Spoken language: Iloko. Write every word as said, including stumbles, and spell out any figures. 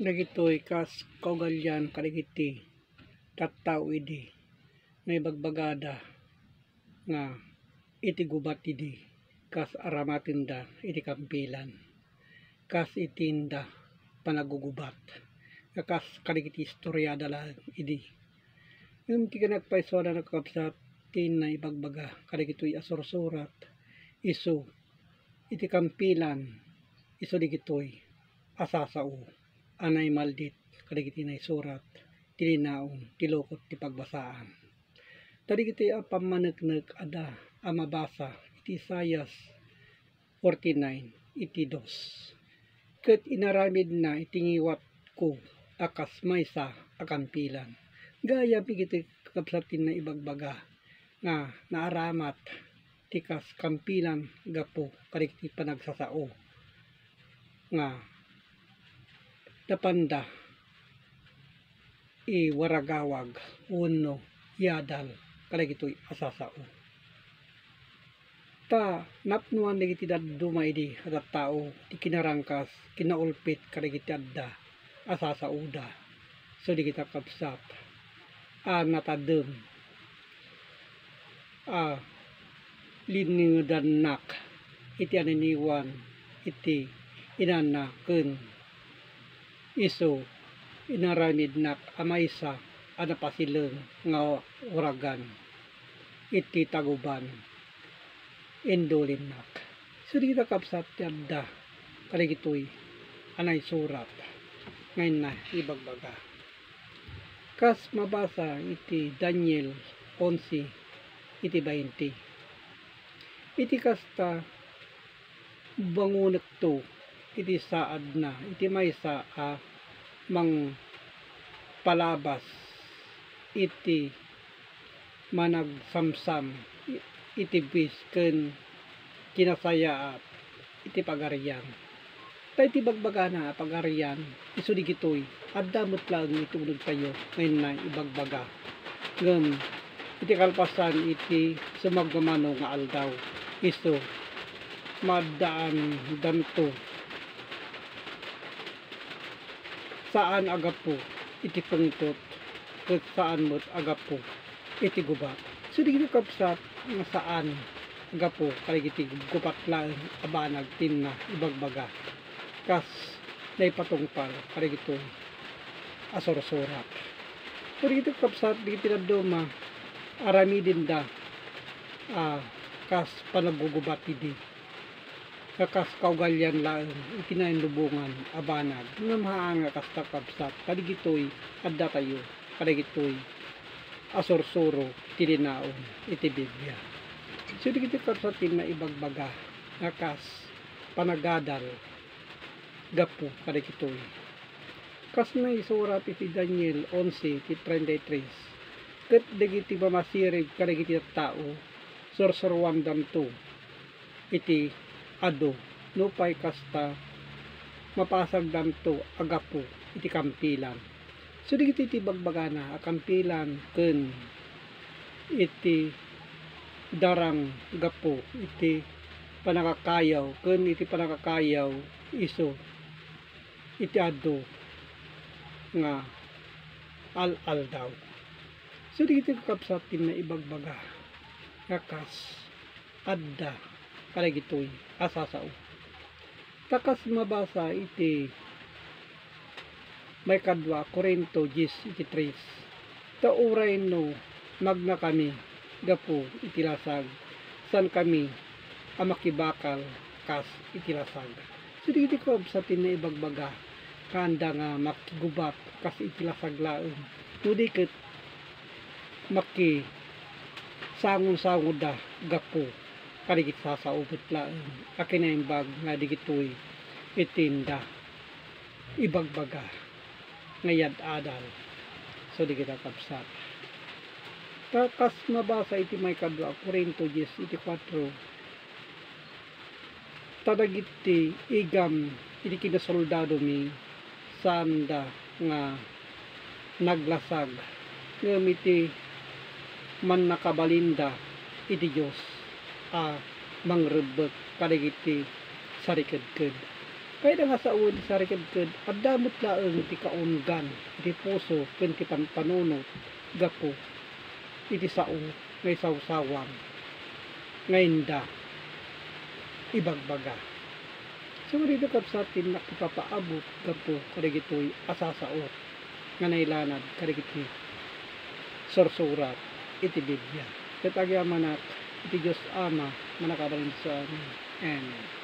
Dagitoy kas kaugalian kadagiti tattao idi nga ibagbagada nga iti gubat idi kas aramatenda iti kampilan, kas iti inda panaggugubat, nga kas kadagiti istoriada laeng idi. Ngem ti kinapaysuanan a kakabsat, ti inna ibagbaga kadagitoy a sursurat, isu iti kampilan, isu dagitoy a sasao a naimaldit kadagiti naisurat ti linaon ti lukot ti pagbasaan. Ta dagitoy a pammaneknek adda a mabasa iti Isaias forty-nine iti dos. Ket inaramidna iti ngiwatko a kas maysa a kampilan. Gayam dagitoy kakabsat ti inna ibagbaga nga naaramat ti kas kampilan gapu kadagiti panagsasao nga napanda iwaragawag wenno iadal kadagitoy a sasao. Ta napnoan dagiti dadduma idi a tattao ti kinarangkas, kinaulpit kadagiti adda a sasaoda. So dagita kabsat a natadem a linningedannak iti aniniwan iti inanna ken isu inaramidnak a maysa a napasileng nga uragan iti taguban indulinnak. So dagita kabsat ti adda kadagitoy a naisurat nga inna ibagbaga. Kas mabasa iti Daniel onse iti bainte. Iti kasta, bangonekto iti saadna iti maysa a mangpalabas iti managsamsam iti buis ken kinasayaat iti pagarian. Ta iti bagbagana a pagarian, isu dagitoy, adda met laeng iti unegtayo nga inna ibagbaga. Ngem iti kalpasan iti sumagmamano nga aldaw, isu, maaddaandanto saan a gapu iti pungtot ket saan met a gapu iti gubat. So, dagiti kabsat nga saan a gapu kadagiti gubat laeng a banag ti inna ibagbaga kas naipatungpal kadagitoy a sursurat. So, dagiti kabsat, dagiti dadduma, aramidenda a kas panaggugubat idi nga kas kaugalian laeng iti nainlubongan a banag. Ngem haan nga kasta, kabsat, kadagitoy addatayo kadagitoy a sursuro ti linaon iti Biblia. So, dagiti kabsat ti inna ibagbaga nga kas panagadal gapu kadagitoy. Kas naisurat iti Daniel onse ti treinta y tres, ket dagiti mamasirib kadagiti tattao, sursuroandanto iti adu, nupay kasta, mapasagdanto a gapu iti kampilan. So, dagiti ti bagbagana a kampilan ken iti darang gapu iti pannakakayaw ken iti pannakakayaw isu iti adu nga al-aldaw. So, dagiti kakabsat ti inna ibagbaga nga kas adda kadagitoy a sasao. Ta kas mabasa iti maikadua a Corinto diez iti tres, ta uray no magnakami gapu iti lasag, saankami a makibakal kas iti lasag. So, dagiti kabsat ti inna ibagbaga, kaanda nga makigubat kas iti lasag laeng, no di ket makisangonsangoda gapu kadagiti sasao met laeng a kinaimbag nga dagitoy iti inda ibagbaga nga iyad-adal. So, dagita kabsat. Ta kas mabasa iti maikadua a Corinto diez iti kuatro, ta dagiti igam iti kinasoldadomi, saanda nga naglasag, ngem iti mannakabalinda iti Dios a mangrebbek kadagiti sarikedked. Kayatna nga saoen ti sarikedked, adda met laeng ti kaunggan iti puso ken ti panpanunot gapu iti sao nga isawsawang nga inda ibagbaga. So, dito, kabsat, ti innak ipapaabut gapu kadagitoy a sasao nga nailanad kadagiti sursurat iti Biblia. Ket agyamanak iti Dios Ama, mannakabalin sa amin. Amen.